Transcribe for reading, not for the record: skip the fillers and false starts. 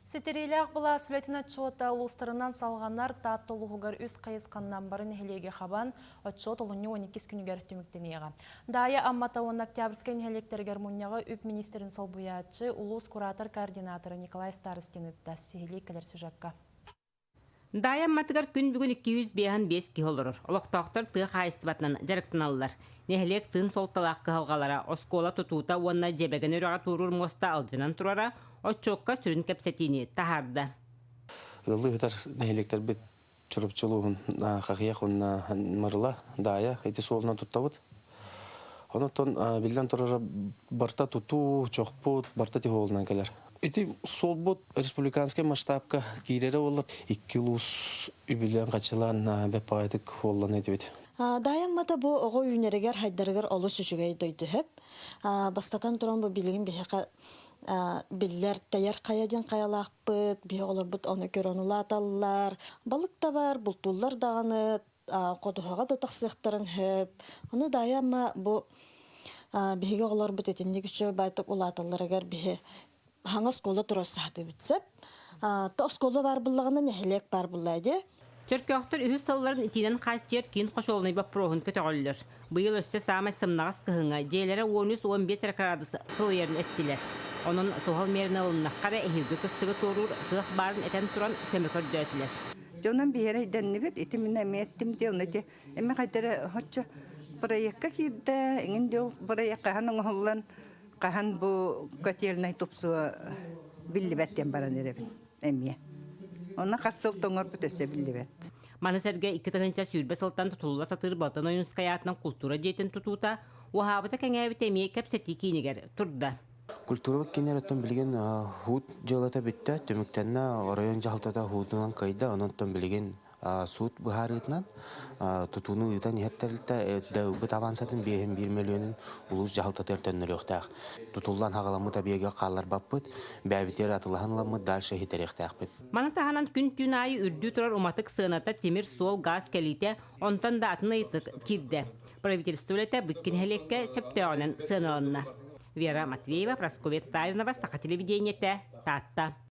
Ситэриилээх былаас үлэтин отчуота улуустарынан салҕанар Таатта улууһугар үс хайысханнан бары нэһилиэги хабан, отчуот олунньу 12 күнүгэр түмүктэниэҕэ. Даайа Аммата уонна Октябрьскай нэһилиэктэригэр мунньаҕы үп министрин солбуйааччы, улуус куратор-координатора Николай Старостин ыытта. Сиһилии кэлэр сюжекка. Даайа Амматыгар күн бүгүн 255 киһи олорор. Олохтоохтор тыа хаһаайыстыбатынан дьарыктаналлар. Нэһилиэк тыын суолталаах кыһалҕалара, оскуола тутуута уонна Дьэбэгэн үрэҕэ туоруур муоста алдьанан турара отчуокка сүрүн кэпсэтиини таһаарда. Ыаллыы сытар нэһилиэктэрбит Чурапчы улууһун Хахыйах уонна Мырыла, Даайа ити суолунан туттабыт. Онон биллэн турара барыта тутуу, чохпут, барыта тиһуолунан кэлэр. Ити суолбут республиканскай масштабка киирэрэ буоллар икки улуус үбүлээн-хачылаан бэп баҕайытык уоллана этибит. Даайаммата бу оҕо үүнэригэр, хайдарыгар олус үчүгэй дойду сөп. Бастатан туран бу билигин биһиэхэ биллэр Тэйэр хайа диэн хайалаахпыт, биһи оҕолорбут ону көрөн улааталлар. Балык да бар, бултууллар даҕаны, ходуһаҕа да тахсыахтарын сөп. Ону Даайа бу биһиги оҕолорбут итинник үчүгэй баайтык улааталларыгар биһи хаҥа оскуола турар саатыбыт сөп. То оскуола баар буллаҕына нэһилиэк баар булла дии. Чөркөөхтөр үһүс сылларын итиинэн хааччыйар киин хочуолунай боппуруоһун көтөҕөллөр. Быйыл өссө саамай сымнаҕас кыһыҥҥа дьиэлэрэ 13-15 эрэ кыраадыс сылыйарын эттилэр. Онон суһал миэрэни ылыннахха эрэ эһиилги кыстыгы туоруур кыах баарын этэн туран көмө көрдөөтүлэр. Дьонум биһирэйдэннибит, ити мин эмиэ эттим дии, ону ити эмиэ хайдара оччо проекка киирдэ, иҥин дьол проект хаһан оҥоһуллан, хаһан бу котельнай тупсуо биллибэт диэн баран эрэбин эмиэ. Онно хас сыл тоҥорбут өссө биллибэт. Маны сэргэ 2020 сылтан тутулла сатыыр Балтан Ойуунскай аатынан култуура дьиэтин тутуута уһаабыта кэҥээбитэ эмиэ кэпсэтии киинигэр турда. Культура киинэр оттон билигин хуут дьыалата бүттэ, түмүктэннэ, оройуон дьаһалтата хуутунан кыайда, онон билигин суут быһаарыытынан тутууну ыытан иһэр тэрилтэ ылбыт авансатын 5,1 мөлүйүөнүн улуус дьаһалтатыгар төннөрүөхтээх. Тутуллан хаҕаламмыт объегы хаалларбаппыт, бэйэбитигэр атылаһан ыламмыт дальше иһитэриэхтээхпит. Маны таһынан күн-түүн аайы үрдүү турар уматык сыаната тимир суол гаас кэлиитэ, онтон да атын ыйытык киирдэ. Правительство үлэтэ бүккэ нэһилиэккэ сөптөөҕүнэн сыаналанна. Вера Матвеева, Прасковья Татаринова, Саха телевидениетэ, Таатта.